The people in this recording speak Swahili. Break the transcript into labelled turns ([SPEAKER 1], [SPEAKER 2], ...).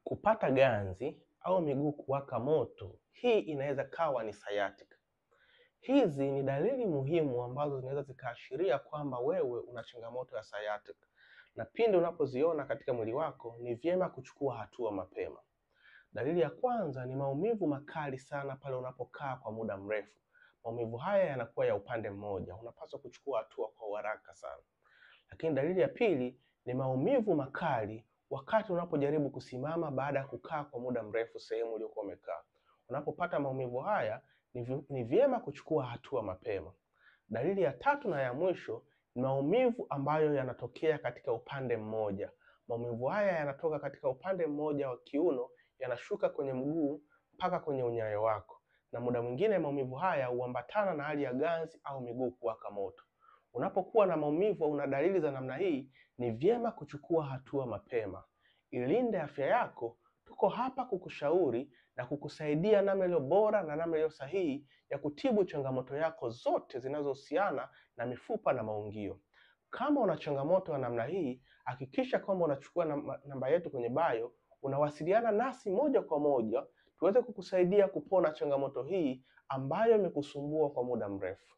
[SPEAKER 1] Kupata ganzi au miguu kuwaka moto, hii inaweza kawa ni sciatica. Hizi ni dalili muhimu ambazo zinaweza zikaashiria kwamba wewe una changamoto ya sciatica, na pindi unapoziona katika mwili wako ni vyema kuchukua hatua mapema. Dalili ya kwanza ni maumivu makali sana pale unapokaa kwa muda mrefu. Maumivu haya yanakuwa ya upande mmoja, unapaswa kuchukua hatua kwa haraka sana. Lakini dalili ya pili ni maumivu makali wakati unapojaribu kusimama baada ya kukaa kwa muda mrefu sehemu uliyokuwa umekaa. Unapopata maumivu haya ni vyema kuchukua hatua mapema. Dalili ya tatu na ya mwisho ni maumivu ambayo yanatokea katika upande mmoja. Maumivu haya yanatoka katika upande mmoja wa kiuno, yanashuka kwenye mguu mpaka kwenye unyayo wako, na muda mwingine maumivu haya huambatana na hali ya ganzi au miguu kuwaka moto. Unapokuwa na maumivu au una dalili za namna hii, ni vyema kuchukua hatua mapema. Ilinde afya yako. Tuko hapa kukushauri na kukusaidia namna iliyo bora na namna iliyo sahihi ya kutibu changamoto yako zote zinazohusiana na mifupa na maungio. Kama una changamoto ya namna hii, hakikisha kwamba unachukua namba yetu kwenye bio, unawasiliana nasi moja kwa moja tuweze kukusaidia kupona changamoto hii ambayo imekusumbua kwa muda mrefu.